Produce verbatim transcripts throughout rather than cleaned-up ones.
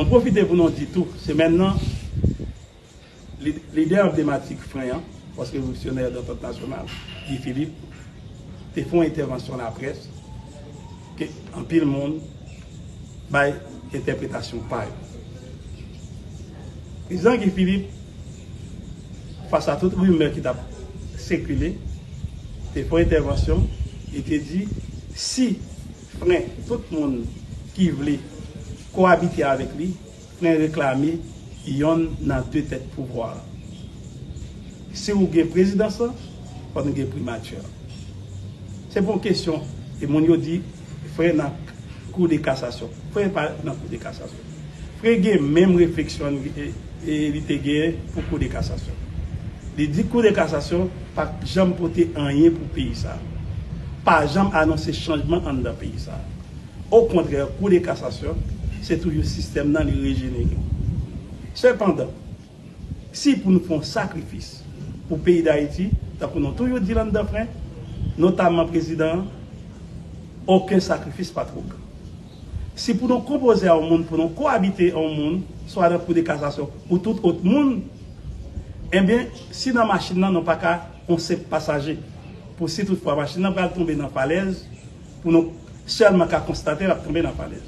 Nou pwofite pou nou di tou, semèn nan, lidè anblematik Fren an, Fòs Revolisyonè Dantant Nasyonal, Guy Philippe, te fè yon entèvansyon laprès ke anpil moun bay entèpretasyon pa yo. Prezidan Guy Philippe, fas a tout rimè ki t ap sikile, te fè yon entèvansyon, li te di, si Fren, tout moun ki vle kowabite avèk li, Fren reklame yonn nan de tèt pouvwa a. Si w gen prezidans lan, fò nou gen primati a. Se pa yon kesyon, e moun yo di, Fren nan Kou de Kasasyon. Fren pa nan Kou de Kasasyon. Fren gen menm refleksyon e, e li te genyen pou Kou de Kasasyon. Li di Kou de Kasasyon pa janm pote anyen pou peyi sa a. Pa janm anonse chanjman anndan peyi sa a. Okontrè, Kou de Kasasyon, se toujou sistèm nan li rejenere. Sepandan, si pou nou fè yon sakrifis pou peyi Dayiti, tankou nou toujou di l anndan Fren, notamman prezidan an, okenn sakrifis pa twò gran. Si pou nou konpoze a yon moun, pou nou kowabite a yon moun, swa nan Kou de Kasasyon ou tout òt moun, ebyen, si nan machin nan nou pa ka yon senp pasaje, pou si toutfwa machin nan pral tonbe nan falèz, pou nou sèlman ka konstate l ap tonbe nan falèz.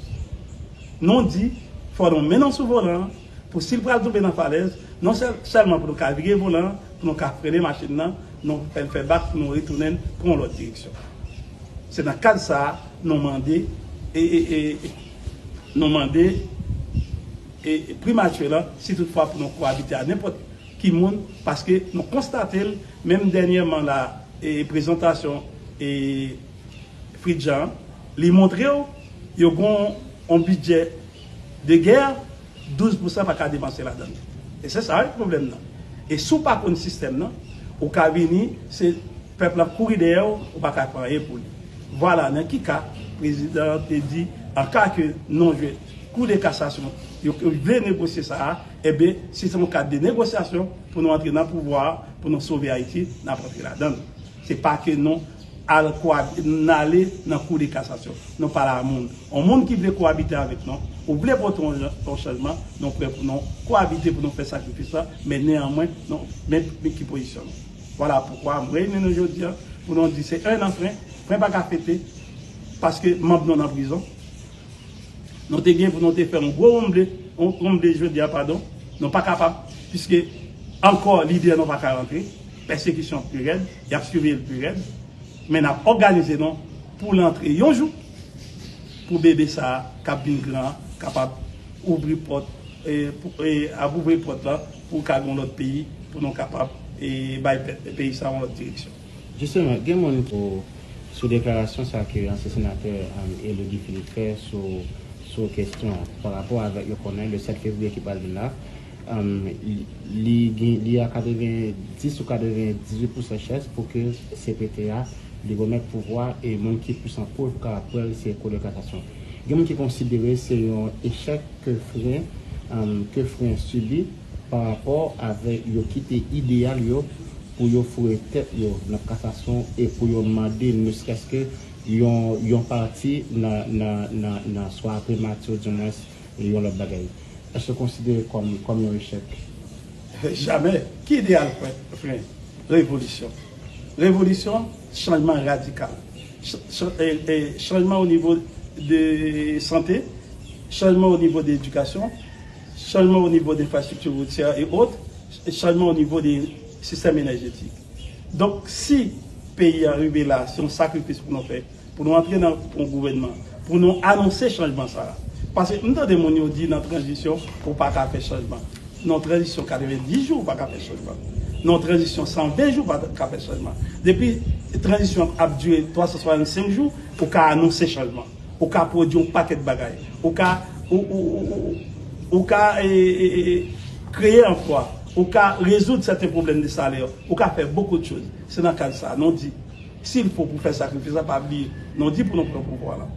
Nou di, fò nou mennen l sou volan an, pou si l pral tonbe nan falèz, non sèl, sèlman pou nou ka vire volan an, pou nou ka frennen machin nan, nou fè l fè bak, pou nou retounen l pran yon lòt direksyon. Se nan kad sa a, nou mande, e, e, e, nou mande, e, e, primati lan, si toutfwa pou nou kowabite a nenpòt ki moun, paske nou konstate l, menm dènyèman la, e, prezantasyon, e, Fritz Jean, li montre w, yo gen yon bidjè de gè, douz pousan pa ka depanse ladan l. E se sa wi pwoblèm nan. E si w pa konn sistèm nan, ou ka vini, se pèp la kouri dèyè w, ou pa ka fè anyen pou li. Vwala nan ki ka prezidan an te di, an ka ke nou jwe Kou de Kasasyon, yo, yo vle negosye sa a, ebyen, si se yon kad de negosyasyon pou nou antre nan pouvwa a, pou nou sove Ayiti, n ap antre ladan l. Se pa ke nou al kwa, n ale nan Kou de Kasasyon. Nou pa la moun. Yon moun ki vle kowabite avèk nou, ou vle pote yon jan, yon chanjman, nou prè pou nou kowabite, pou nou fè sakrifis la, men neyanmwen, nou, men, men ki pozisyon nou. Vwala poukwa m reyini nou jodi a, pou nou di se en an Fren, Fren pa ka fete, paske manm nou nan prizon. Nou te gen pou nou te fè yon gwo wonmble, yon wonmble jodi a, padon. Nou pa kapab, piske ankò lidè nou pa ka rantre, pèsekisyon pi rèd, y ap siveye l pi rèd, men n ap òganize nou pou l antre yon jou, pou bebe sa a k ap vin gran an kapab ouvri pòt, e, pou, e, ap ouvri pòt la pou ka gen yon lòt peyi, pou nou kapab, e, bay pe-, peyi sa a yon lòt direksyon. Jisteman, gen moun pou, sou deklarasyon sa ke ansyen senatè, um, eli Guy Philippe fè sou, sou kesyon an, pa rapò avèk yo konnen le sèt fevriye ki pral vin la, um, li, li gen, li a katrevenndis ou katrevendizuit pousan chans pou ke C P T a li remèt pouvwa e moun ki pwisan pou l pou kapab pran l se Kou de Kasasyon. Gen moun ki konsidere se yon echèk ke Fren, um, ke Fren sibi pa rapò avèk yo kite ideyal yo pou yo foure tèt yo nan kasasyon e pou yo mande ne serait-ce que yon, yon pati nan, nan, nan, nan swa primati ou dimwens yon lòt bagay. Èske w konsidere kòm, kòm yon echèk? Jamè. Ki ideyal Fren? Fren? Revolisyon. Revolisyon, chanjman radikal. Ch-, ch-, e, e, chanjman o nivo de sante, chanjman o nivo de edikasyon, chanjman o nivo de enfrastrikti woutyè e ot, chanjman o nivo de sistèm enèjetik. Donk, si peyi a rive la, se yon sakrifis pou nou fè, pou nou antre nan yon gouvènman, pou nou anonse chanjman sa a. Paske m tande moun yo di nan tranzisyon, ou pa ka fè chanjman. Nan tranzisyon katrevenndis jou, ou pa ka fè chanjman. Nan tranzisyon san ven jou, ou pa ka fè chanjman. Depi tranzisyon ap dire twa san swasannsenk jou, ou ka anonse chanjman. Ou ka pwodui yon pakèt bagay. Ou ka, ou, ou, ou, ou, ou ka, e, e, e, kreye anplwa. Ou ka rezoud sèten pwoblèm de salè. Ou ka fè beaucoup de choses. Se nan kad sa a, nou di, si l fo pou fè sakrifis la, pa bliye, nou di pou nou pran pouvwa la.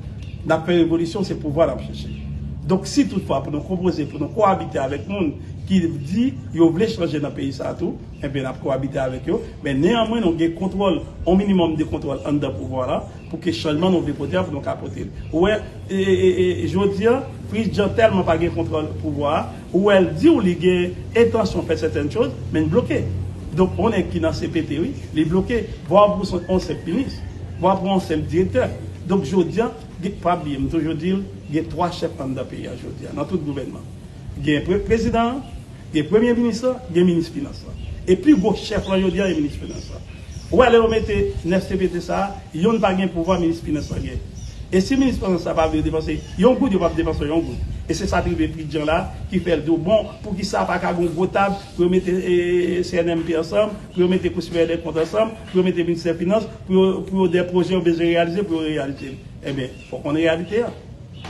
N ap fè revolisyon, se pouvwa n ap chèche. Donk, si toutfwa pou nou konpoze, pou nou kowabite avèk moun ki di yo vle chanje nan peyi sa a tou, enben, n ap kowabite avèk yo. Men, neyanmwen, nou gen kontwòl, yon minimòm de kontwòl anndan pouvwa la, pou ke chanjman nou vle pote a, pou nou ka pote l. Ou wè, e, e, e, e, jodi a, Fritz Jean tèlman pa gen kontwòl pouvwa a, ou wè l di w li gen entansyon fè sètèn choz, men l bloke. Donk, yon nèg ki nan C P T, wi, li bloke. Vwa w pou yon senp minis, vwa w pou yon senp direktè. Donk, jodi a, gen, pa bliye, m toujou di l, gen twa chèf anndan peyi a jodi a, nan tout gouvènman. Gen pre-, prezidan an, gen premye minis lan, gen minis finans lan. E pi gwo chèf lan jodi a, e minis finans lan. Ou wè lè yo mete nèf C P T sa a, yonn pa gen pouvwa minis finans lan gen. E si minis finans la pa vle depanse yon goud, yo p ap depanse yon goud. E se sa k rive Fritz Jean la, ki fè l di w, bon, poukisa pa ka gen yon gwo tab pou yo mete, e, C N M P ansanm, pou yo mete Kou Siperyè dè Kont ansanm, pou yo mete Ministè Finans, pou yo, pou yo de pwojè yo bezwen reyalize, pou yo reyalize l. Ebyen, fòk konn reyalite a.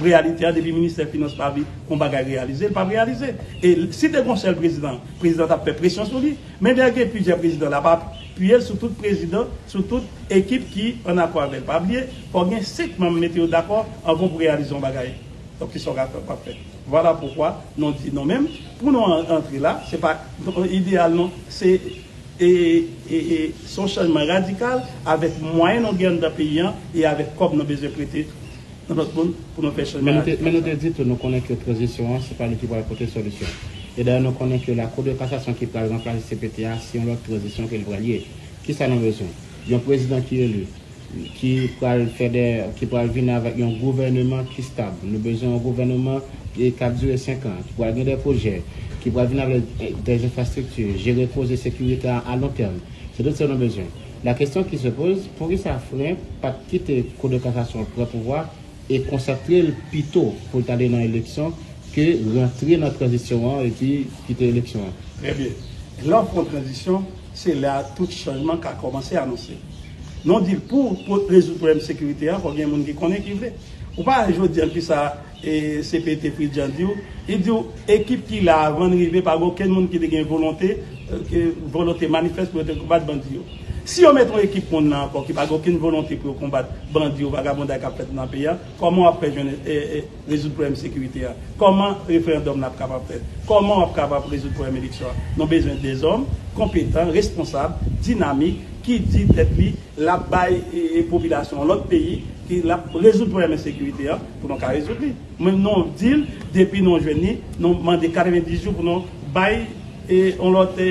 Reyalite a, depi Ministè Finans pa vle yon bagay reyalize, l p ap reyalize. E si te gen yon sèl prezidan, prezidan t ap fè presyon sou li. Men lè gen plizyè prezidan, l ap apiye l sou tout prezidan, sou tout ekip ki ann akò avè l. Pa bliye, fò gen senk manm mete yo dakò anvan pou reyalize yon bagay. Donk, kisa w ka fè, w ap fè. Vwala poukwa nou di non. Menm pou nou an-, antre la, se pa ideyal non, se, e, e, e, se yon chanjman radikal avèk mwayen nou gen anndan peyi an e avèk kòb nou bezwen prete nan lòt moun pou nou fè chanjman radikal sa. Men nou te, men nou te di tou, nou konnen ke tranzisyon an, se pa li ki pral pote solisyon. E dayè, nou konnen ke Lakou de Kasasyon ki pral ranplase C P T a, se yon lòt tranzisyon ke l pral ye. Kisa nou bezwen? Yon prezidan ki eli, ki pral fè de, ki pral vin avèk yon gouvèneman ki stab. Nou bezwen yon gouvèneman ki, k ap dire senk an, ki pral gen de pwojè, ki pral vin avèk, eh, de enfrastrikti, jere koze sekirite a, a lon tèm. Se tout sa nou bezwen. La question qui se pose, poukisa Fren pa t kite Kou de Kasasyon pran pouvwa e konsantre l pito pou l t ale nan eleksyon ke rantre nan tranzisyon an epi kite eleksyon an? Trè byen. Lè w fè yon tranzisyon, se la tout chanjman ka kòmanse anonse. Non, di l pou, pou rezoud pwoblèm sekirite a, fò gen moun ki konnen ki vle. Ou pa wè jodi a kisa, e, C P T Fritz Jean di w? Li di w, ekip ki la avan n rive, pa gen okenn moun ki te gen volonte, e, ke, volonte manifès pou yo te konbat bandi yo. Si yo mete yon ekip moun la ankò ki pa gen okenn volonte pou yo konbat bandi yo, vagabonday k ap fèt nan peyi a, kòman w ap fè jwenn, e, e, rezoud pwoblèm sekirite a? Kòman referandòm nan ap kapab fèt? Kòman w ap kapab rezoud pwoblèm eleksyon an? Nou bezwen dèzòm konpetan, responsab, dinamik, ki di tèt li l ap bay, e, e, popilasyon yon lòt peyi, ki l ap rezoud pwoblèm ensekirite a pou nou ka rezoud li. Men nou di l, depi nou jwenn li, nou mande katrevenndis jou pou nou bay, e, yon lòt, e,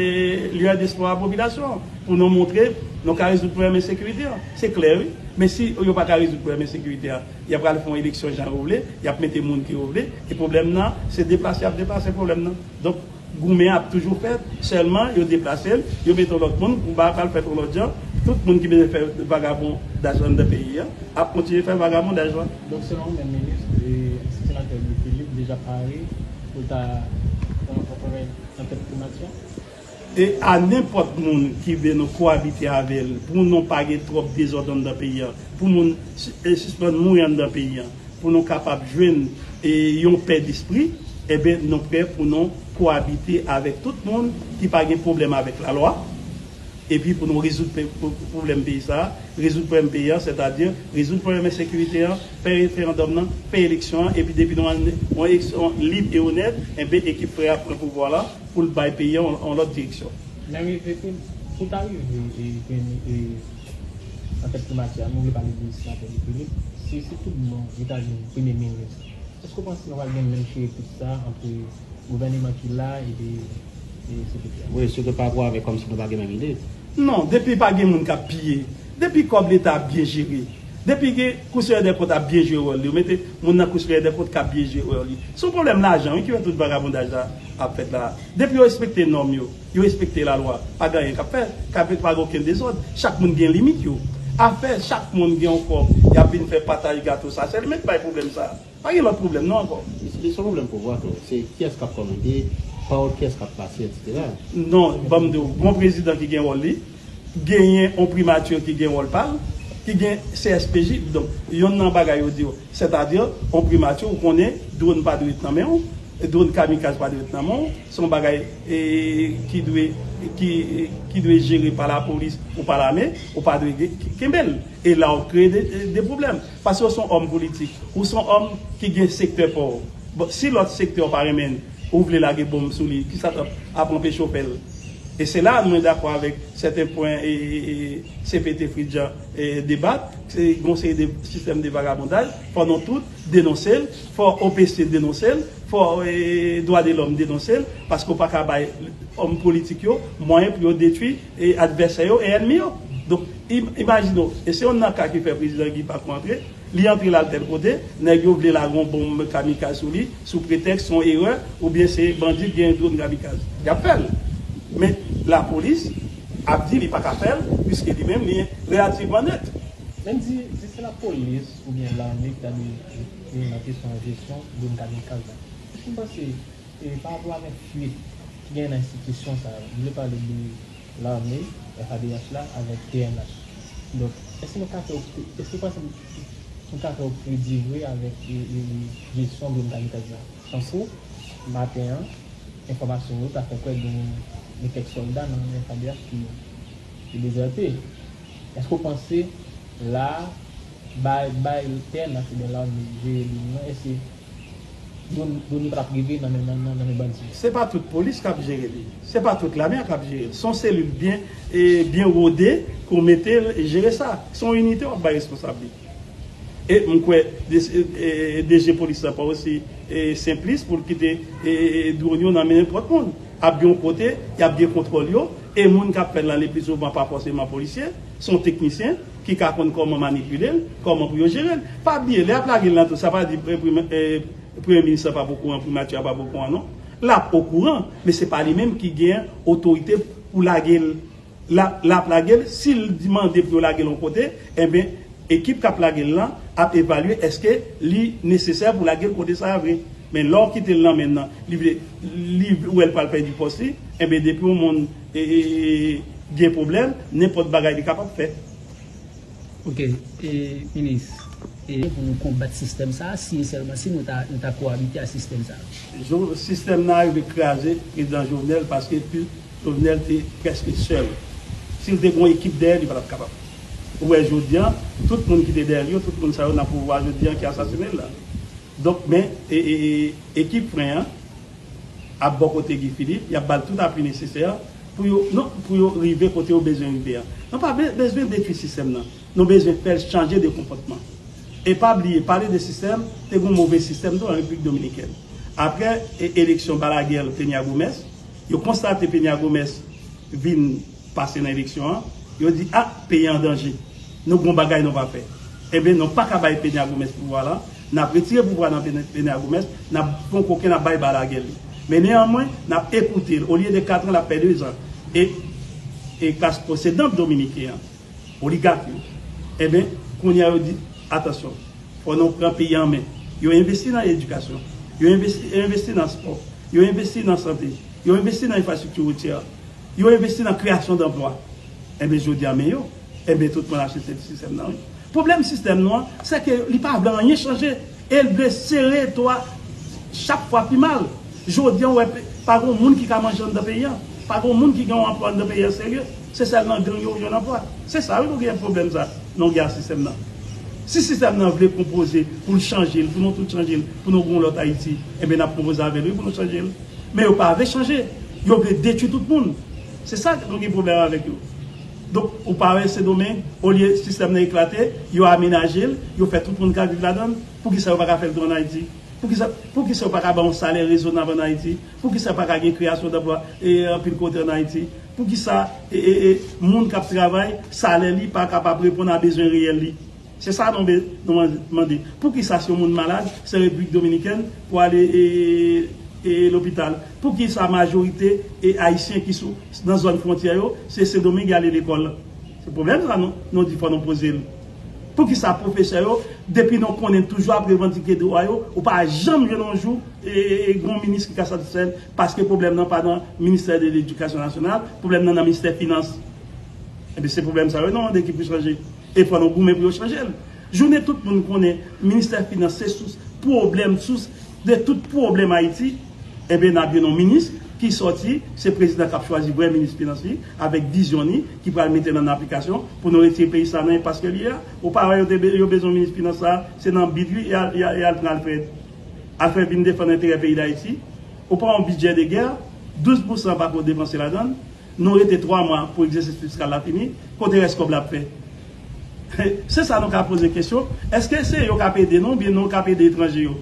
lueur d'espoir a popilasyon an, pou nou montre nou ka rezoud pwoblèm ensekirite a. Se klè, wi. Men si yo pa ka rezoud pwoblèm ensekirite a, y ap pral fè yon eleksyon jan yo vle, y ap mete moun ke yo vle, e pwoblèm nan, se deplase y ap deplase pwoblèm nan. Donk, goumen ap toujou fèt, sèlman yo deplase l, yo mete yon lòt moun pou bagay pral fèt yon lòt jan. Tout moun ki bezwen fè vagabondaj anndan peyi a ap kontinye fè vagabondaj la. Donk, selon ou menm, minis, e, senatè Guy Philippe deja pare pou l ta pran, pran, pran antèt primati a? E a nenpòt moun ki vle nou kowabite avè l, pou nou pa gen twòp dezòd anndan peyi a, pou moun si-, e, sispann mouri anndan peyi a, pou nou kapab jwenn, e, yon pè despri, enben, nou prè pou nou kowabite avèk tout moun ki pa gen pwoblèm avèk lalwa, epi pou nou rezoud pe-, pou-, pwoblèm peyi sa a, rezoud pwoblèm peyi a, sètadi rezoud pwoblèm ensekirite a, fè referandòm nan, fè eleksyon an, epi depi nou an, yon eleksyon lib e onèt, enben, ekip Frè a pran pouvwa la, pou l bay peyi a yon, yon lòt direksyon. Men wi, e, e, pou ta rive, e, premye, e, nan tèt primati a, nou vle pale de senatè Guy Philippe, si, si tout bon, li ta vin premye minis, èske w panse nou pral gen menm chire pit sa ant gouvèneman ki la epi, e, C P T a? Wi, sitou pa rapò avèk kòmsi nou pa gen menm ide. Non, depi pa gen moun k ap piye, depi kòb Leta ap byen jere, depi gen Kou Siperyè dè Kont ap byen jwe wòl li, yo mete moun nan Kou Siperyè dè Kont k ap byen jwe wòl li. Se yon pwoblèm lajan, wi, ki fè tout vagabondaj la ap fèt la. Depi yo respekte nòm yo, yo respekte lalwa, pa gen anyen k ap fèt, k ap fèt, pa gen okenn dezòd. Chak moun gen limit yo. Afè chak moun gen yon kòb, y ap vin fè pataj gato sa, se li menm ki bay pwoblèm sa. Pa gen lòt pwoblèm non ankò. Li, li se yon pwoblèm pouvwa tou. Se kiyès k ap kòmande, pawòl kiyès k ap pase, etsetera. Non, ban m di w, gon prezidan ki gen wòl li, genyen yon primati ki gen wòl pa l, ki gen C S P J. Donk, yonn nan bagay yo di w, sètadi, yon primati, ou konnen, dwòn pa dwe ret nan men w, dwòn kamikaz pa dwe ret nan men w, se yon bagay, e, ki dwe, ki, ki dwe jere pa lapolis ou pa lame, ou pa dwe gen-, kenbe l. E la w kreye de, de pwoblèm. Paske w se yon òm politik, ou se yon òm ki gen sektè pa w. Bon, si lòt sektè w pa renmen l, ou vle lage bonm sou li, kisa k ap, ap anpeche w fè l? E se la mwen dakò avèk sèten pwen e, e, e C P T Fritz Jean e, debat, se yon seri de sistèm de vagabondaj, fò nou tout denonse l, fò O P C denonse l, fò e, dwa de lòm denonse l, paske w pa ka bay òm politik yo mwayen pou yo detwi e, advèsè yo e ènmi yo. Donk, im, imajine w, e se yon nan ka ki fè prezidan Guy pa ko antre, li antre l al tèl kote, nèg yo vle lage yon bonm kamikaz sou li, sou pretèks se yon erè, oubyen se bandi ki gen dwòn kamikaz. Y ap fè l. Men, lapolis ap di li pa ka fè l, piske li menm li relativman nèt. Men di, di se lapolis oubyen lame ki ta dwe jwe nan kesyon jesyon dwòn kamikaz la. Èske w panse, e, pa rapò avèk fwit ki gen nan enstitisyon sa yo, m vle pale de lame, F A D H la, avèk P N H. Donk, èske nou ka fè, èske w panse nou ka fè yon kredi vre avèk, e, e, jesyon dwòn kamikaz la? Tankou, maten an, enfòmasyon yo ta fè kwè gen, gen kèk sòlda nan F A D H ki, ki dezète. Èske w panse la a, bay, bay P N H oubyen lame jere dwòn nan, èske dwòn, dwòn yo pa t ap rive nan men, nan, nan, nan men bandi yo? Se pa tout polis k ap jere li. Se pa tout lame a k ap jere l. Se yon selil byen, e, byen wode pou mete l jere sa. Se yon inite w ap bay responsab li. E m kwè D G, e, e, D G polis la pa osi, e, senplis pou l kite, e, e, e, dwòn yo nan men nenpòt moun. Ap gen yon kote, y ap gen kontwòl yo, e moun k ap fè l la le pli souvan pa fòseman polisye, se yon teknisyen ki ka konn kòman manipile l, kòman pou yo jere l. Pa bliye, lè y ap lage l nan tou, sa pa di, e, premye, e, premye minis la p ap okouran, primati a p ap okouran, non. L ap okouran, men se pa li menm ki gen otorite pou lage l. L ap, l ap lage l, si l di mande pou yo lage l yon kote, enben, ekip k ap lage l lan ap evalye èske li nesesè pou lage l kote sa a vre. Men lè w kite l nan men l nan, li vle, li wè l pral pèdi pòs li, enben, depi yon moun e, e, e, gen pwoblèm, nenpòt bagay li kapab fè. Ok, e, minis, e, pou nou konbat sistèm sa a, si e sèlman si nou ta, nou ta kowabite a sistèm sa a. Jo-, sistèm nan rive kraze prezidan Jovenel paske pi-, Jovenel te prèske sèl. Si l te gen yon ekip dèyè li, li pa t ap kapab. Ou wè jodi a, tout moun ki te dèyè l yo, tout moun sa yo nan pouvwa jodi a ki asasinen l la. Donk, men, e, e, e, ekip Fren an, ap bò kote Guy Philippe, y ap ba l tout apui nesesè pou yo, non, pou yo rive kote yo bezwen rive a. Nou pa be-, bezwen detwi sistèm nan. Nou bezwen fè l chanje de konpòtman. E pa bliye, pale de sistèm, te gen yon move sistèm tou an Repiblik Dominikèn. Apre e, eleksyon Balaguer, Peña Gómez, yo konstate Peña Gómez vin pase nan eleksyon an, yo di, a, peyi an danje. Nou gon bagay nou va fè. Enben, nou pa ka bay Peña Gómez pouvwa la. N ap retire pouvwa nan Peña, Peña Gómez, n ap fè yon koken, n ap bay Balaguer li. Men neyanmwen, n ap ekoute l. Olye de kat an, l ap fè dezan. E, e klas posedant dominiken an, oligak yo, enben, kounye a yo di, atansyon, fò nou pran peyi an men. Yo envesti nan edikasyon, yo envesti, envesti nan spò, yo envesti nan sante, yo envesti nan enfrastrikti woutyè, yo envesti nan kreyasyon danplwa. Enben, jodi a, men yo, enben, tout moun achte sistèm nan, wi. Pwoblèm sistèm nou an, se ke li pa vle anyen chanje. E l vle sere to a chak fwa pi mal. Jodi a, w wè, pe-, pa gen moun ki ka manje anndan peyi a. Pa gen moun ki gen yon anplwa anndan peyi a serye. Se sèl nan gang yo ou jwenn anplwa. Se sa, wi, pou gen pwoblèm sa, nan gen sistèm nan. Si sistèm nan vle konpoze pou l chanje l, pou nou tout chanje l, pou nou gen yon lòt Ayiti, enben, n ap konpoze avè l, wi, pou nou chanje l. Men yo pa vle chanje. Yo vle detwi tout moun. Se sa nou gen pwoblèm avèk yo. Donk, ou pa wè Sendomeng, olye sistèm nan eklate, yo amenaje l, yo fè tout moun ka viv ladan l. Poukisa yo pa ka fè l tou ann Ayiti? Poukisa, poukisa yo pa ka ba yon salè rezonab ann Ayiti? Poukisa pa ka gen kreyasyon danplwa e anpil kote ann Ayiti? Poukisa e, e, e, moun k ap travay, salè li pa kapab reponn a bezwen reyèl li? Se sa nou be-, nou man-, mande. Poukisa si yon moun malad, se Repiblik Dominikèn pou ale e, e, lopital? Poukisa majorite e Ayisyen ki sou, nan zòn fwontyè yo, se Sendomeng y ale lekòl? Se pwoblèm sa nou, nou di fò nou poze l. Poukisa pwofesè yo, depi nou konnen toujou ap revandike dwa yo, ou pa janm jwenn yon jou e, e, e, gen yon minis ki ka satisfè l, paske pwoblèm nan pa nan ministè de ledikasyon nasyonal, pwoblèm nan nan ministè finans. Ebyen, se pwoblèm sa yo nou mande ki pou chanje. E fò nou goumen pou yo chanje l. Jounen tout moun konnen ministè finans se sous pwoblèm, sous de tout pwoblèm Ayiti. Ebyen, n ap jwenn yon minis ki sòti, se prezidan k ap chwazi vrè minis finans li, avèk vizyon li, ki pral mete l an aplikasyon pou nou retire peyi sa nan enpas ke li ye a. Ou pa wè yo te be-, yo bezwen minis finans sa, se nan bid wi, e al, e al, e al pran Alfred. Alfred vin defann enterè peyi Dayiti. Ou pran yon bidjè de gè, douz pousan pa ko depanse ladan l. Nou rete twa mwa pou egzèsis fiskal la fini, kote rès kòb la ap fè? Se sa nou ka poze kesyon. Èske se yo k ap ede nou oubyen nou k ap ede etranje yo?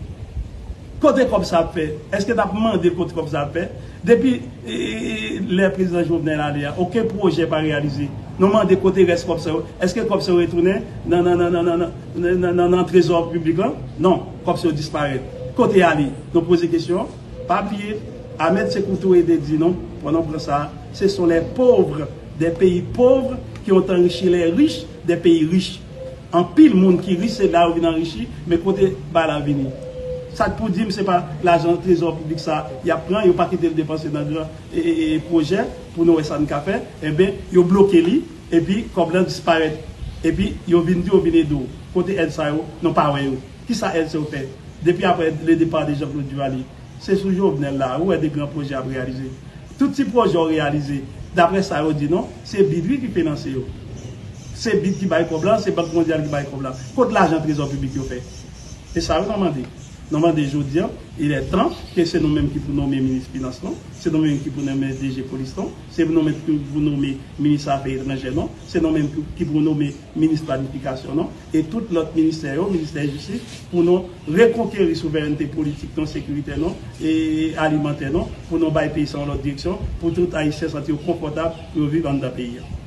Kote kòb sa ap fè? Èske n ap mande kote kòb sa ap fè? Depi e, e, e, lè prezidan Jovenel ale a, okenn pwojè pa reyalize. Nou mande kote rès kòb sa yo. Èske kòb sa yo retounen nan, nan, nan trezò piblik lan? Non, kòb sa yo disparèt. Kote y ale? Nou poze kesyon. Pa bliye, Ahmed Sekou Touré te di nou, pandan w pran sa, ce sont les pauvres des pays pauvres qui ont enrichi les riches des pays riches. Anpil moun ki rich se la yo vin anrichi, men kote bagay la vini? Sa k pou di m se pa lajan trezò piblik sa y ap pran, yo pa kite l depanse nan gran e, e, e, pwojè pou nou wè sa n ka fè, enben, yo bloke li, epi kòb lan disparèt. Epi yo vin di yo vin ede w. Kote èd sa yo? Nou pa wè yo. Kisa èd sa yo fè? Depi apre le départ de Jean-Claude Duvalier, se sou Jovenel la, ou wè de gran pwojè ap reyalize. Tout ti pwojè yo reyalize, daprè sa yo di nou, se bid wi ki finanse yo. Se bid ki bay kòb la, se Bank Mondyal ki bay kòb la. Kot lajan trezò piblik yo fè? E sa yo nou mande. Nou mande jodi an, il est temps ke se nou menm ki pou nonmen minis finans nou, se nou menm ki pou nonmen D G polis nou, se nou menm ki pou nonmen minis afè etranjè nou, se nou menm ki, ki pou nonmen minis planifikasyon nou, e tout lòt ministè yo, ministè jistis, pou nou rekonkeri souverènte politik nou, sekirite nou, e alimantè nou, pou nou bay peyi sa yon lòt direksyon, pou tout Ayisyen santi yo konfòtab pou yo viv anndan peyi a.